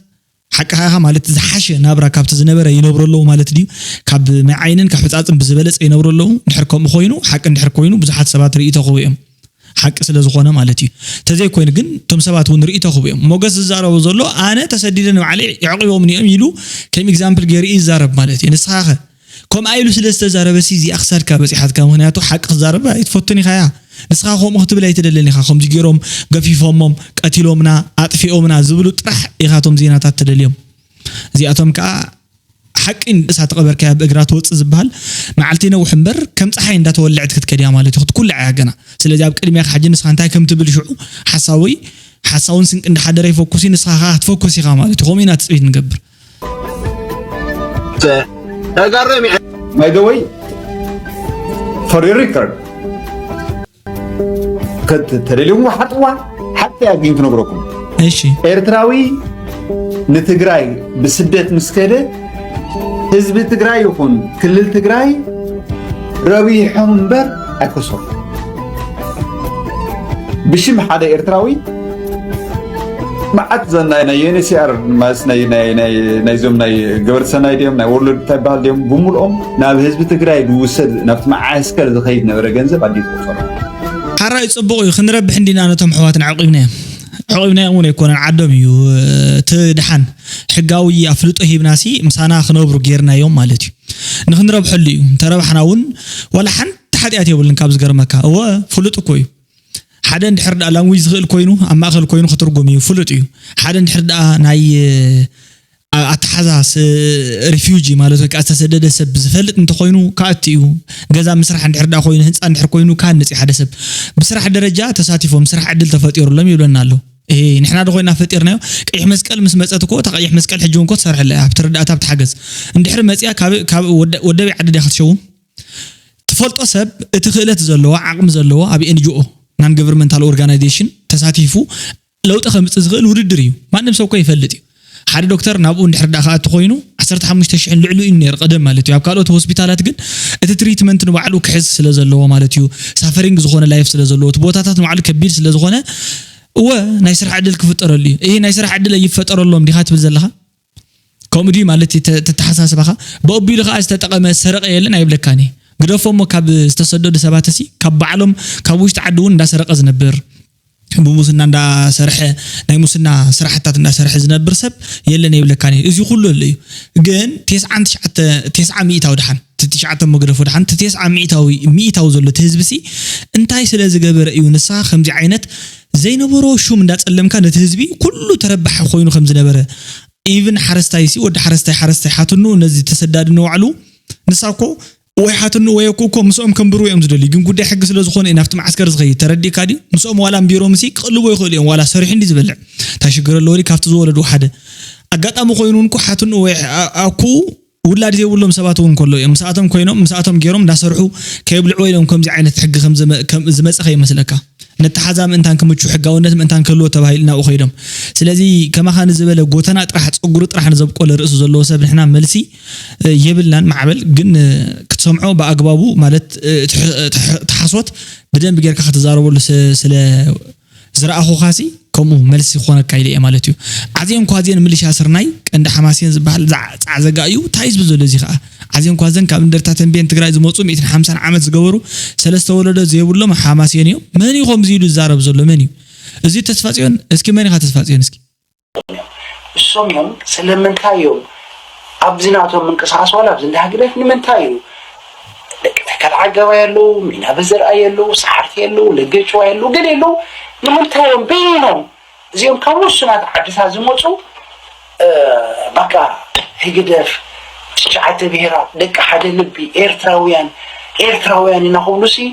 ሓቂ ከኣ ማለት ዝሓሸ ናብራ ካብቲ ዝነበረ ይነብሩ ኣለዉ ማለት ድዩ? ካብ መዓይንን ካብ ሕጻጽን ብዝበለጸ ይነብሩ ኣለዉ። እንድሕር ከምኡ ኮይኑ፣ ሓቂ እንድሕር ኮይኑ ብዙሓት ሰባት ርእይቶ ክህቡ እዮም። ሓቂ ስለ ዝኾነ ማለት እዩ። ተዘይኮይኑ ግን እቶም ሰባት እውን ርእይቶ ክህቡ እዮም። ሞገስ ዝዛረቦ ዘሎ ኣነ ተሰዲደ ንባዕለይ የዕቂቦምኒ እዮም ኢሉ ከም ኤግዛምፕል ገይሩ እዩ ዝዛረብ ማለት እዩ። ንስኻ ከ ከምኣ ኢሉ ስለ ዝተዛረበ ሲ እዚኣ ክሳድካ በጺሓትካ። ምኽንያቱ ሓቂ ክዛረብ ኣይትፈቱን ኢኻ እያ። ንስኻ ከምኡ ክትብል ኣይትደልን ኢኻ። ከምዚ ገይሮም ገፊፎሞም፣ ቀቲሎምና፣ ኣጥፊኦምና ዝብሉ ጥራሕ ኢኻ እቶም ዜናታት ትደልዮም። እዚኣቶም ከኣ ሓቂ ንርእሳ ተቐበርካያ ብእግራ ትወጽእ ዝበሃል መዓልቲ ነውሕ እምበር ከም ጸሓይ እንዳተወልዐት ክትከድ እያ ማለት እዩ። ክትኩልዕ እያ ገና። ስለዚ ኣብ ቅድሚያኻ ሕጂ ንስኻ እንታይ ከም ትብል ሽዑ ሓሳዊ ሓሳውን ስንቂ እንዳሓደረ ይፈኩስ እዩ፣ ንስኻ ከኣ ክትፈኩስ ኢኻ ማለት እዩ። ከምኡ ኢና ትጽቢት ንገብር። ተጋረሚ by the way for your record ተደልዮም ሓጥዋ ሓቂ ኣግኝ ክነግረኩም እሺ ኤርትራዊ ንትግራይ ብስደት ምስ ከደ ህዝቢ ትግራይ ይኹን ክልል ትግራይ ረቢሖም እምበር ኣይከሰሩ ብሽም ሓደ ኤርትራዊ መዓት ናይ ዩኤንኤችሲኣር ማስ ናይዞም ናይ ገበርቲ ሰናይ ድዮም ናይ ወርልድ እንታይ በሃል ድዮም ብምልኦም ናብ ህዝቢ ትግራይ ዝውሰድ ናብቲ መዓስከር ዝኸይድ ነበረ ገንዘብ ኣዲት ቆፀሩ ሓራይ ጽቡቕ እዩ። ክንረብሕ እንዲና ነቶም ኣሕዋትና ዓቂብናዮም። ዓቂብናዮም እውን ኣይኮነን፣ ዓዶም እዩ። እቲ ድሓን ሕጋዊ ኣፍልጦ ሂብናሲ ምሳና ክነብሩ ጌርናዮም ማለት እዩ። ንኽንረብሐሉ እዩ። እንተረባሕና እውን ዋላ ሓንቲ ሓጢኣት የብሉን። ካብ ዝገርመካ እወ ፍሉጥ እኮ እዩ። ሓደ እንድሕር ደኣ ላንጉጅ ዝኽእል ኮይኑ ኣብ ማእኸል ኮይኑ ክትርጉም እዩ፣ ፍሉጥ እዩ። ሓደ እንድሕር ደኣ ናይ ኣተሓዛ ሪፊውጂ ማለት ወይ ከዓ ዝተሰደደ ሰብ ዝፈልጥ እንተኮይኑ ክኣቱ እዩ። ገዛ ምስራሕ እንድሕር ዳ ኮይኑ ህንፃ እንድሕር ኮይኑ ክሃንፅ እዩ። ሓደ ሰብ ብስራሕ ደረጃ ተሳቲፎም ስራሕ ዕድል ተፈጢሩሎም ይብለና ኣሎ። እ ንሕና ዶ ኮይና ፈጢርናዮ? ቀይሕ መስቀል ምስ መፀት እኮ እታ ቀይሕ መስቀል ሕጂ እውን እኮ ትሰርሐላ እያ። ኣብቲ ርዳእታ ኣብቲ ሓገዝ እንድሕር መፅያ ካብ ወደበይ ዓዲ ድያ ክትሸውም? ትፈልጦ ሰብ እቲ ክእለት ዘለዎ ዓቕሚ ዘለዎ ኣብ ኤንጂኦ ናን ገቨርንመንታል ኦርጋናይዜሽን ተሳቲፉ ለውጢ ከምፅእ ዝኽእል ውድድር እዩ። ማንም ሰብ እኮ ይፈልጥ እዩ። ሓደ ዶክተር ናብኡ እንድሕር ዳ ከኣቲ ኮይኑ ዓሰርተ ሓሙሽተ ሽሕን ልዕሉ እዩ ነይሩ ቀደም ማለት እዩ። ኣብ ካልኦት ሆስፒታላት ግን እቲ ትሪትመንት ንባዕሉ ክሕዝ ስለ ዘለዎ ማለት እዩ። ሳፈሪንግ ዝኾነ ላይፍ ስለ ዘለዎ እቲ ቦታታት ንባዕሉ ከቢድ ስለ ዝኾነ እወ ናይ ስራሕ ዕድል ክፍጠረሉ እዩ። ይሄ ናይ ስራሕ ዕድል ኣይፈጠረሎም ዲኻ ትብል ዘለኻ? ከምኡ ድዩ ማለት እዩ ተተሓሳስባኻ? ብኣቢሉ ከዓ ዝተጠቐመ ዝሰረቐ የለን ኣይብለካን እየ። ግደፎ እሞ ካብ ዝተሰደዱ ሰባት እሲ ካብ ባዕሎም ካብ ውሽጢ ዓዲ እውን እንዳሰረቐ ዝነብር ብሙስና እንዳሰርሐ ናይ ሙስና ስራሕታት እንዳሰርሐ ዝነብር ሰብ የለን ኣይብለካን እየ። እዚ ኩሉ ኣሎ እዩ። ግን ቴስዓን ትሽዓተ ቴስዓ ሚእታዊ ድሓን እቲ ትሽዓተ እሞ ግደፎ ድሓን እቲ ቴስዓ ሚእታዊ ሚእታዊ ዘሎ እቲ ህዝቢ ሲ እንታይ ስለ ዝገበረ እዩ ንስኻ ከምዚ ዓይነት ዘይነበሮ ሹም እንዳጸለምካ ነቲ ህዝቢ ኩሉ ተረባሒ ኮይኑ ከም ዝነበረ ኢቭን ሓረስታይ ሲ ወዲ ሓረስታይ ሓረስታይ ሓትኑ ነዚ ተሰዳዲ ንባዕሉ ንሳ እኮ ወይ ሓትኑ ወይ እኮ እኮ ምስኦም ከንብሩ እዮም ዝደልዩ ግን ጉዳይ ሕጊ ስለ ዝኾነ እዩ ናብቲ መዓስከር ዝኸይድ ተረዲእካ ድዩ ምስኦም ዋላ እምቢሮም ሲ ክቕልቦ ይኽእሉ እዮም ዋላ ሰሪሑ እንዲ ዝበልዕ እንታይ ሽግር ኣለዎ ድዩ ካብቲ ዝወለዱ ሓደ ኣጋጣሚ ኮይኑ እንኮ ሓትኑ ወይ ኣኩ ውላድ ዘይብሎም ሰባት እውን ከሎ እዮም ምስኣቶም ኮይኖም ምስኣቶም ገይሮም እንዳሰርሑ ከየብልዕዎ ኢሎም ከምዚ ዓይነት ሕጊ ከም ዝመፀ ከይመስለካ ነተሓዛ ምእንታን ክምቹ ሕጋውነት ምእንታን ክህልዎ ተባሂሉ ናብኡ ከይዶም ስለዚ ከማኻ ንዝበለ ጎተና ጥራሕ ፀጉሪ ጥራሕ ንዘብቆለ ርእሱ ዘለዎ ሰብ ንሕና መልሲ የብልናን ማዕበል ግን ክትሰምዖ ብኣግባቡ ማለት ትሓሶት ብደንብ ጌርካ ከተዛረበሉ ስለ ዝረኣኹኻሲ ከምኡ መልሲ ክኾነካ ኢለ እየ ማለት እዩ። ዓዜን ኳዜን ምልሻ ስርናይ ቀንዲ ሓማሴን ዝበሃል ዛዕ ፃዕ ዘጋ እዩ። እንታይ ዝብል ዘሎ እዚ ከዓ ዓዜን ኳዘን ካብ እንደርታ ተንቤን ትግራይ ዝመፁ ሚእትን ሓምሳን ዓመት ዝገበሩ ሰለስተ ወለዶ ዘይብሎም ሓማሴን እዮም። መን እዩ ከምዚ ኢሉ ዝዛረብ ዘሎ መን እዩ? እዚ ተስፋፅዮን እስኪ መን ኢኻ ተስፋፅዮን እስኪ? እሶም እዮም ስለምንታይ እዮም ኣብዚ ናቶም ምንቅስቃስ ዋላ ኣብዚ እንዳ ህግደፍ ንምንታይ እዩ ደቂ ተከል ዓገባይ ኣለዉ ሚና በዘርኣይ ኣለዉ ሰዓርቲ ኣለዉ ለገጭዋይ ኣለዉ ገለ ኣለዉ ንምንታይ እዮም በይኖም እዚኦም ካብ ውሱናት ዓድታት ዝመፁ በቃ ህግደፍ ትሽዓተ ብሄራት ደቂ ሓደ ልቢ ኤርትራውያን ኤርትራውያን ኢና ክብሉ ሲ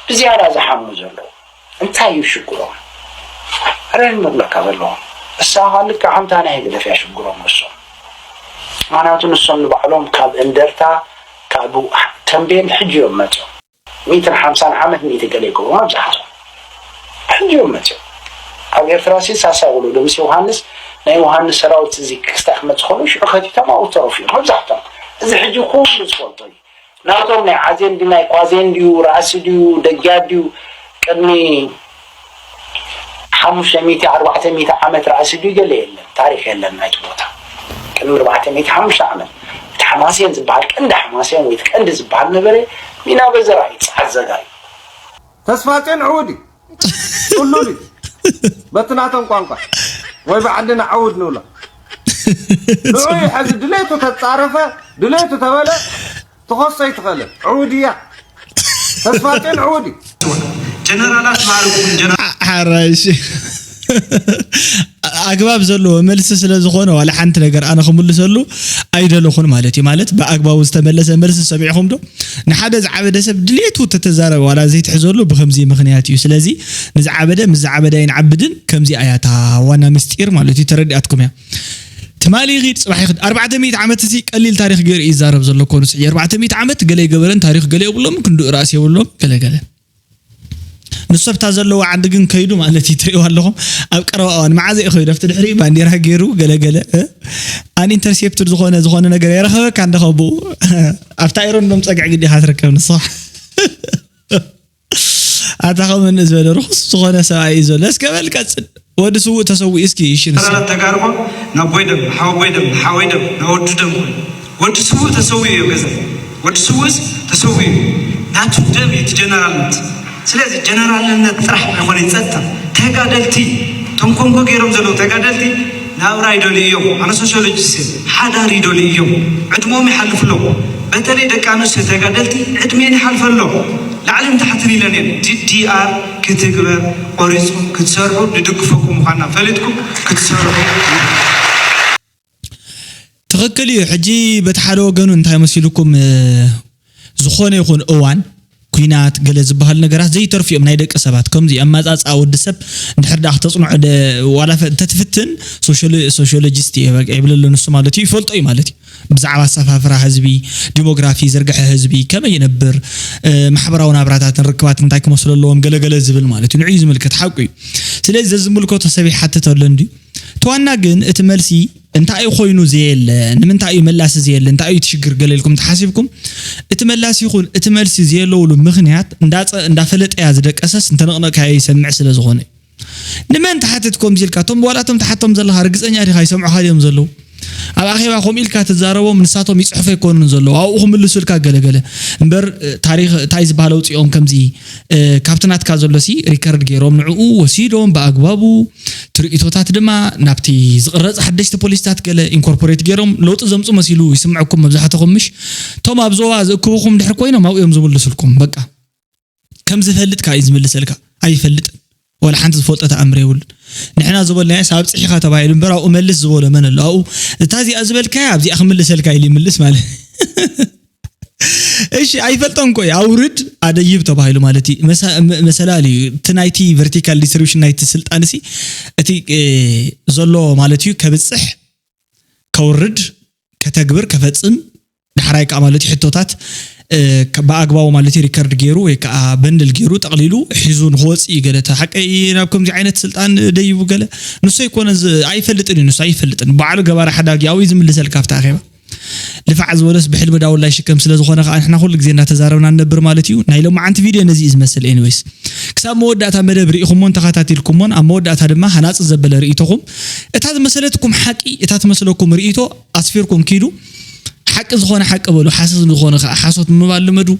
ብዝያዳ ዝሓሙ ዘለዉ እንታይ እዩ ሽግሮም? ኣረ ንብለካ ዘለኹ እሳ ኸዓ ልክዕ ከምታ ናይ ህግደፍ እያ ሽግሮም ንሶም። ምኽንያቱ ንሶም ንባዕሎም ካብ እንደርታ ካብ ተምቤን ሕጂ እዮም መፅዮም። ሚእትን ሓምሳን ዓመት ሚእቲ ገለ ይገብሩ መብዛሕትኦም ሕጂ እዮም መፅዮም። ኣብ ኤርትራ ሲ ሳሳ ውሉዱ ምስ ዮሃንስ ናይ ዮሃንስ ሰራዊት እዚ ክስታይ ክመፅእ ከሎ ሽዑ ከቲቶም ኣብኡ ዝተረፉ እዮም መብዛሕትኦም። እዚ ሕጂ ኩሉ ዝፈልጦ እዩ። ናቶም ናይ ዓዜን ድዩ ናይ ኳዜን ድዩ ራእሲ ድዩ ደጊያ ድዩ ቅድሚ ሓሙሽተ ሚእቲ ኣርባዕተ ሚእቲ ዓመት ራእሲ ድዩ ገለ የለን ታሪክ የለን ናይቲ ቦታ ቅድሚ ኣርባዕተ ሚእቲ ሓሙሽተ ዓመት እቲ ሓማሴን ዝበሃል ቀንዲ ሓማሴን ወይ እቲ ቀንዲ ዝበሃል ነበረ ሚና በዘራ እዩ፣ ጸዓት ዘጋ እዩ። ተስፋጼን ዕውድ እዩ፣ ጽሉል እዩ። በቲ ናቶም ቋንቋ ወይ ብዓድና ዕውድ ንብሎ። ንዑ እዩ ሕዚ ድሌቱ ተጻረፈ፣ ድሌቱ ተበለ፣ ትኸሶ ኣይትኸእልን። ዕውድ እያ። ተስፋጼን ዕውድ እዩ። ጀነራላት ማዕርጉም ጀነራል ሓራሽ ኣግባብ ዘለዎ መልሲ ስለ ዝኾነ ዋላ ሓንቲ ነገር ኣነ ክምልሰሉ ኣይደለኹን ማለት እዩ። ማለት ብኣግባቡ ዝተመለሰ መልሲ ሰሚዕኹም ዶ? ንሓደ ዝዓበደ ሰብ ድሌቱ ተተዛረበ ዋላ ዘይትሕዘሉ ብከምዚ ምኽንያት እዩ። ስለዚ ንዝዓበደ ምስ ዝዓበደ ኣይንዓብድን። ከምዚ ኣያ እታ ዋና ምስጢር ማለት እዩ። ተረዲኣትኩም እያ። ትማሊ ይኺድ ጽባሕ ይኽድ ኣርባዕተ ሚእቲ ዓመት እዚ ቀሊል ታሪኽ ገይሩ እዩ ይዛረብ ዘሎ እኮ ንሱ ሕጂ ኣርባዕተ ሚእቲ ዓመት ገለ ይገበረን ታሪኽ ገለ የብሎም ክንድኡ ራእሲ የብሎም ገለ ገለ ንሱ ኣብታ ዘለዎ ዓዲ ግን ከይዱ ማለት እዩ። ትሪእዎ ኣለኹም ኣብ ቀረባ እዋን መዓዘ እዩ ከይዱ ኣብቲ ድሕሪኡ ባንዴራ ገይሩ ገለ ገለ እ? ኣን ኢንተርሴፕትድ ዝኾነ ዝኾነ ነገር የረኸበካ እንደ ከብኡ ኣብታ ኢሮን ዶም ጸግዒ ግዲኻ ትርከብ ንስኻ ኣታ ከምኡ ዝበለ ርኹስ ዝኾነ ሰብኣይ እዩ ዘሎ። እስከ በል ቀጽል። ወዲ ስዉእ ተሰዊኡ እስኪ እሺ ንሱ። ጀነራላት ተጋሩ ኾን ናብ ኣቦይ ደም፣ ሓወቦይ ደም፣ ሓወይ ደም፣ ናብ ወዱ ደም ኾን። ወዲ ስዉእ ተሰዊኡ እዩ ገዛ። ወዲ ስዉእስ ተሰዊኡ እዩ። ናቱ ደም እዩ እቲ ጀነራልነት። ስለዚ ጀነራልነት ጥራሕ ኣይኾነ ይጸጥታ። ተጋደልቲ፣ እቶም ኮንጎ ገይሮም ዘለዉ ተጋደልቲ ናብራ ይደልዩ እዮም። ኣነ ሶሲዮሎጂስት እየ። ሓዳር ይደልዩ እዮም። ዕድሞም ይሓልፍ ኣሎ። በተለይ ደቂ ኣንስትዮ ተጋደልቲ ዕድሜን ይሓልፍ ኣሎ። ላዕልን ታሕትን ኢለን እየን። ዲዲኣር ክትግበር ቆሪፅኩም ክትሰርሑ ንድግፈኩም ምኳንና ፈሊጥኩም ክትሰርሑ ትኽክል እዩ። ሕጂ በቲ ሓደ ወገኑ እንታይ መሲልኩም እ፣ ዝኾነ ይኹን እዋን ኲናት ገለ ዝበሃሉ ነገራት ዘይተርፉ እዮም ናይ ደቂ ሰባት ከምዚ ኣመፃፅኣ ወዲ ሰብ እንድሕር ደኣ ክተፅንዖ ደ- ዋላ ፈ- እንተትፍትን ሶሽዮሎ- ሶሽዮሎጂስት እየ በቃ ይብል ኣሎ ንሱ ማለት እዩ ይፈልጦ እዩ ማለት እዩ ብዛዕባ ኣሰፋፍራ ህዝቢ ዲሞግራፊ ዝርግሐ ህዝቢ ከመይ ይነብር እ፣ ማሕበራዊ ናብራታትን ርክባት እንታይ ክመስሉ ኣለዎም ገለገለ ዝብል ማለት እዩ ንዕኡ እዩ ዝምልከት ሓቁ እዩ ስለዚ ዘዝምልከቶ ሰብ ይሓትት ኣሎ እንድዩ እቲ ዋና ግን እቲ መልሲ እንታይ እዩ ኮይኑ ዘየለ ንምንታይ እዩ መላሲ ዘየለ እንታይ እዩ እቲ ሽግር ገለ ኢልኩም ተሓሲብኩም እቲ መላሲ ይኹን እቲ መልሲ ዘየለውሉ ምኽንያት እንዳፀ እንዳፈለጠያ ዝደቀሰስ እንተነቕነቕካዮ ይሰምዕ ስለ ዝኾነ እዩ ንመን ትሓትት ከምዚ ኢልካ እቶም ዋላ እቶም ትሓቶም ዘለኻ ርግፀኛ ዲኻ ይሰምዑኻ ድዮም ዘለዉ ኣብ ኣኼባ ከምኡ ኢልካ ትዛረቦም ንሳቶም ይፅሕፉ ኣይኮኑን ዘለዉ ኣብኡ ክምልሱልካ ገለገለ እምበር ታሪክ እንታይ ዝበሃል ኣውፅኦም ከምዚ ካብቲ ናትካ ዘሎ ሲ ሪከርድ ገይሮም ንዕኡ ወሲዶም ብኣግባቡ ትርኢቶታት ድማ ናብቲ ዝቕረፅ ሓደሽቲ ፖሊሲታት ገለ ኢንኮርፖሬት ገይሮም ለውጢ ዘምፁ መሲሉ ይስምዐኩም መብዛሕትኹም ምሽ እቶም ኣብ ዞባ ዝእክቡኹም ድሕር ኮይኖም ኣብኡ እዮም ዝምልሱልኩም በቃ ከም ዝፈልጥ ከኣ እዩ ዝምልሰልካ ኣይፈልጥን ዋላ ሓንቲ ዝፈልጦ ተኣምር የብሉን ንሕና ዝበልናዮስ ኣብፅሒኻ ተባሂሉ እምበር ኣብኡ መልስ ዝበሎ መን ኣሎ ኣብኡ እታ እዚኣ ዝበልካያ ኣብዚኣ ክምልሰልካ ኢሉ ይምልስ ማለት እሺ ኣይፈልጦን ኮይ ኣውርድ ኣደይብ ተባሂሉ ማለት እዩ መሰላል እዩ እቲ ናይቲ ቨርቲካል ዲስትሪቢሽን ናይቲ ስልጣን ሲ እቲ ዘሎ ማለት እዩ ከብፅሕ ከውርድ ከተግብር ከፈፅም ዳሕራይ ከዓ ማለት እዩ ሕቶታት ብኣግባቡ ማለት እዩ ሪከርድ ገይሩ ወይ ከዓ በንድል ገይሩ ጠቕሊሉ ሒዙ ንክወፅእ እዩ ገለ እቲ ሓቀይ ናብ ከምዚ ዓይነት ስልጣን ደይቡ ገለ ንሱ ኣይኮነ ኣይፈልጥን እዩ ንሱ ኣይፈልጥን ባዕሉ ገባሪ ሓዳጊ ኣብኡ እዩ ዝምልሰልካ ኣብቲ ኣኼባ ልፋዕ ዝበለስ ብሕልሚ ዳውላ ይሽከም ስለ ዝኾነ ከዓ ንሕና ኩሉ ግዜ እናተዛረብና ንነብር ማለት እዩ ናይ ሎማዓንቲ ቪድዮ ነዚ እዩ ዝመስል ኤኒዌይስ ክሳብ መወዳእታ መደብ ርኢኹሞን ተኸታቲልኩሞን ኣብ መወዳእታ ድማ ሃናፂ ዘበለ ርእይቶኹም እታ ዝመሰለትኩም ሓቂ እታ ትመስለኩም ርእይቶ ኣስፊርኩም ኪዱ ሓቂ ዝኾነ ሓቂ በሉ ሓሰት ዝኾነ ከዓ ሓሶት ምባል ልመዱ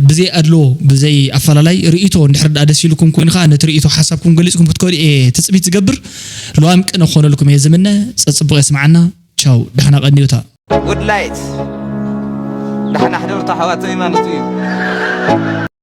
ብዘይ ኣድሎ ብዘይ ኣፈላላይ ርእይቶ እንድሕር ደኣ ደስ ኢልኩም ኮይኑ ከዓ ነቲ ርእይቶ ሓሳብኩም ገሊፅኩም ክትከዱ እየ ትፅቢት ዝገብር ለዋም ቅነ ክኾነልኩም እየ ዝምነ ፀፅቡቕ የስማዓና ቻው ዳሕና ቀንዩታ ጉድ ላይት ዳሕና ሕደርቶ ኣሕዋት ዘይማኖት እዩ